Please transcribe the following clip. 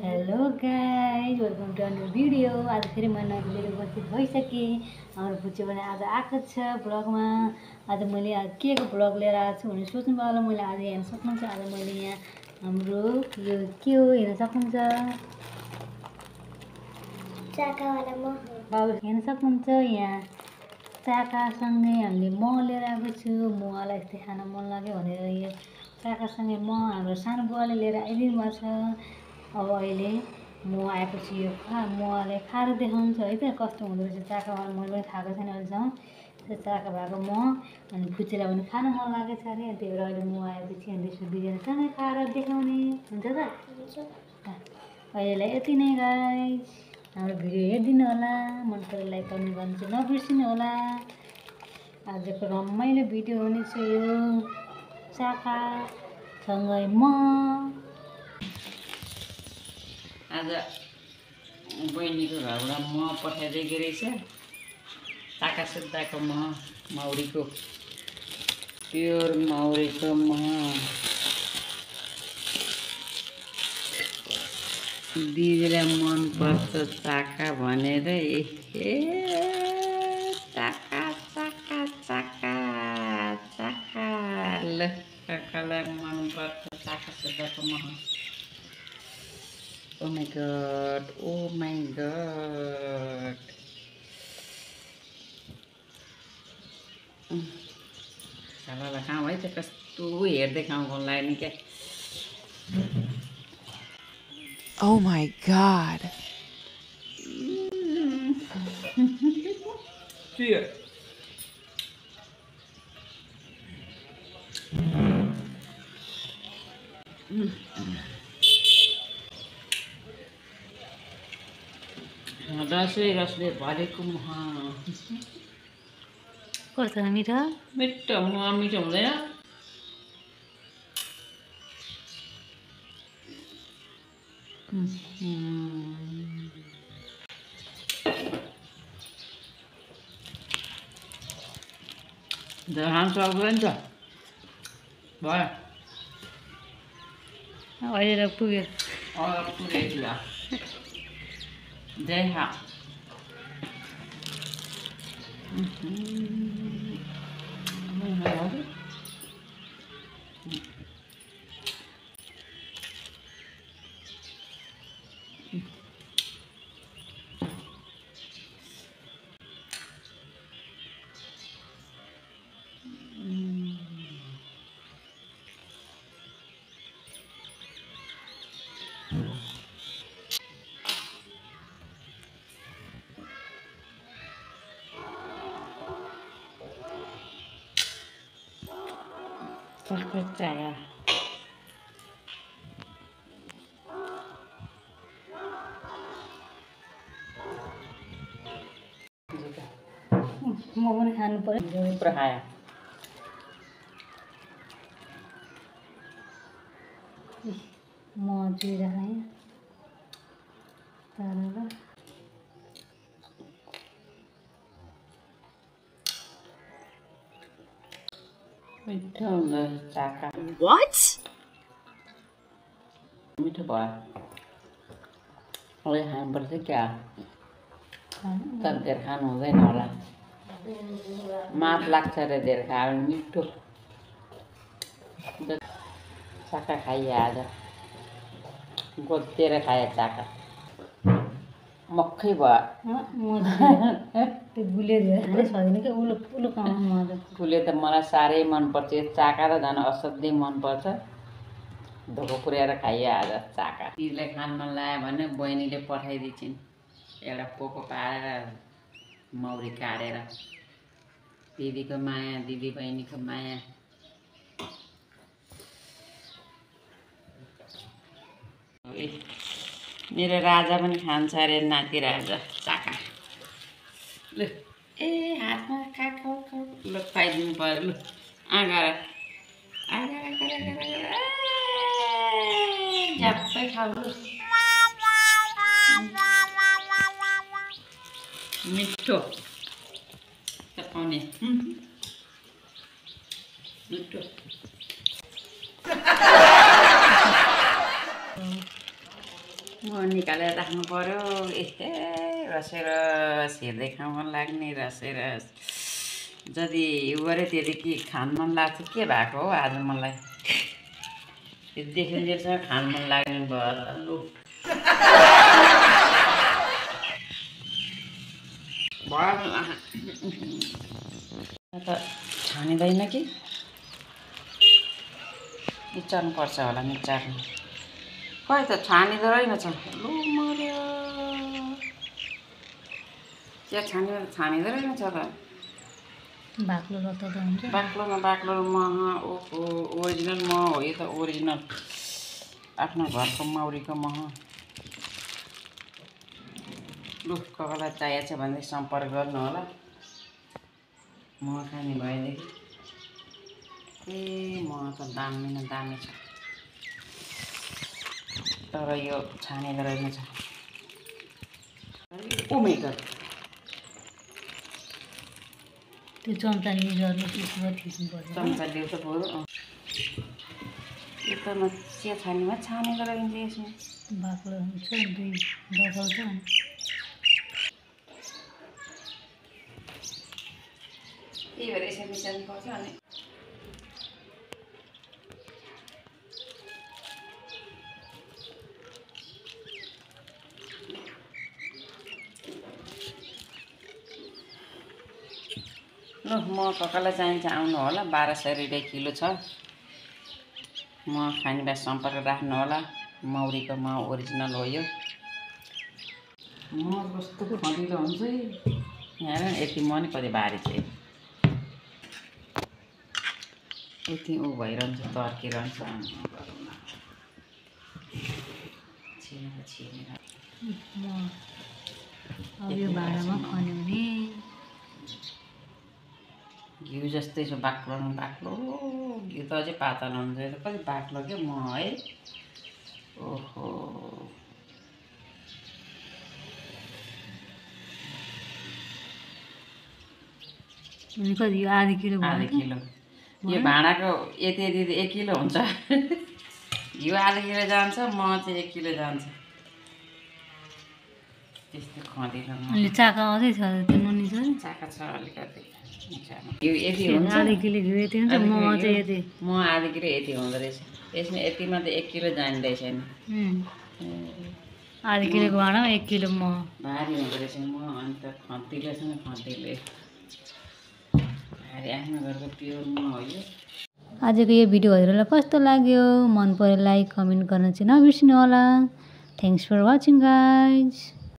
Hello guys, welcome to अन्य video. आज फेरि म नयाँ भिडियो उपस्थित भइसकेँ। हाम्रो बुच्ची पनि आज आएको छ ब्लगमा। आज मैले के को ब्लग लिएर आएको छु भनेर सोच्नु भयो होला। मैले आज हेर्न सक्नुहुन्छ, आज मैले यहाँ हाम्रो यो के हो हेर्न सक्नुहुन्छ, चाकावाला मह। बाबु हेर्न सक्नुहुन्छ, यहाँ चाकासँगै हामीले मह लिएर आएको छु। महलाई यस्तै खान मन लाग्यो भनेर यो चाकासँगै मह हाम्रो सानो बुवाले लिएर आइदिनु भएको छ। अब अहिले म आएपछि यो महलाई खाएर देखाउँछ है त, कस्तो हुँदो रहेछ चाकामा। मैले पनि खाएको छैन अहिलेसम्म। त्यो चाका भएको मह अनि फुच्चीलाई पनि खान मन लागेको छ अरे। त्यही भएर अहिले म आएपछि अनि त्यसो दुईजनासँगै खाएर देखाउने हुन्छ त। अहिलेलाई यति नै गाइस। हाम्रो भिडियो हेरिदिनु होला, मन पऱ्यो लाइक कमेन्ट गर्नु चाहिँ नबिर्सिनु होला। आजको रमाइलो भिडियो हुनेछ यो चाकासँगै मह। आज बहिनीको घरबाट मह पठाइदिएको रहेछ, चाका सुत्ताको मह, मौरीको प्योर मौरीको मह। दिदीलाई मनपर्छ चाका भनेर चाका चाका चाका चाका ल काकालाई मनपर्छ चाका सुत्ताको मह। Oh my god, oh my god. साला खाऊ है त, कस्तो हेर्दै खाऊ मन लाग्यो नि क्या। Oh my god. रसले भरेको मह। कस्तो मिठो मिठो मह मिठो हुँदैन? खानु सक्दैन त भयो। अहिले पुग्यो। पुगेको ल जय खा। चाका म पनि खानु पर्यो। पुरा खायो। म जुइरा खाएँ तर मिठो हुँदो चाका। What? मिठो भयो। अहिले खानुपर्छ क्या, तर धेर खानु हुँदैन होला, माप लाग्छ अरे धेर खायो भने। मिठो चाका खाइयो आज, गोतेर खायो चाका, मक्खै भयो। त्यो गुलियो धेरै खानै सकिने क्या, उलो उलो काममा मजा। फुले त मलाई साह्रै मनपर्छ, यो चाका र झन् असाध्यै मनपर्छ। धोको पुर्याएर खाइयो आज चाका। दिदीलाई खान मन लाग्यो भने बहिनीले पठाइदिन्छन् एउटा पोको पारेर मौरी काटेर। दिदीको माया, दिदी बहिनीको माया। मेरो राजा पनि खान्छ अरे, नाति राजा चाका। ल ए हातमा खा खाऊ खाऊ, ल खुवाइदिनु पऱ्यो। ल आँगार झ्याप्पै खाऊ। मिठो चपाउने मिठो। म निकालेर राख्नु पर्यो ए रसेर हेर्दै खाउँ मन लाग्ने रसेर जति उ गऱ्यो त्यति के खान मन लाग्छ के भएको हो आज मलाई देखिन्जेलसम्म खान मन लाग्ने भयो लु त छानिँदैन कि निचार्नुपर्छ होला निचार्नु खै त छानिँदो रहेनछ लु मर्यो चिया छानिँदो रहेनछ त बाक्लो रत्त त हुन्छ बाक्लो मह ओहो ओरिजिनल मह हो यो त ओरिजिनल आफ्नो घरको मौरीको मह लु कसैलाई चाहिएको छ भने सम्पर्क गर्नु होला मह खाने भएदेखि ए मह त दामी छ तर यो छानेको रहेछ ओ माय गॉड त्यो चम्चा निजर्नु त्यसमा थिच्नु पर्छ चम्चा ल्याउ त बरु यो त म चिया छानीमा छानेको रहेछ यसमा बाक्लो हुन्छ दुई डबल छ त्यही भएर यसरी मिसाल्नुपर्छ अनि ल म ककालाई चाहिन्छ आउनु होला 1200 रुपियाँ किलो छ म खाने भए सम्पर्क राख्नु होला मौरीको मह ओरिजिनल हो यो म कस्तो खँदिलो हुन्छ यहाँ यति म नि कति भारी छ यति ऊ भइरहन्छ तर्किरहन्छ अब यो भाँडामा खन्यो भने घिउ जस्तै छ बाक्लो घिउ त अझै पातलो हुन्छ कति बाक्लो क्या म है ओहो कति यो आधा किलो यो भाँडाको यति 1 किलो हुन्छ घिउ आधा किलो जान्छ म चाहिँ 1 किलो जान्छ त्यस्तो खँदिलो अनि चाका अझै छ त्यो नुनी छ चाका छ अलिकति यो यति हुन्छ आधा किलो घिउ यति हुन्छ म चाहिँ यति म आधा किलो यति हुँदो रहेछ यसमा यतिमा त 1 किलो जाँदै छैन आधा किलोको भाँडामा 1 किलो म भारी हुँदो रहेछ म अन्त खँदिलोसँग खँदिलो भारी आफ्नो घरको प्योर म हो यो आजको यो भिडियो हजुरलाई कस्तो लाग्यो मन पर्यो लाइक कमेन्ट गर्न चाहिँ नबिर्सिनु होला थ्याङ्क्स फर वाचिङ गाइज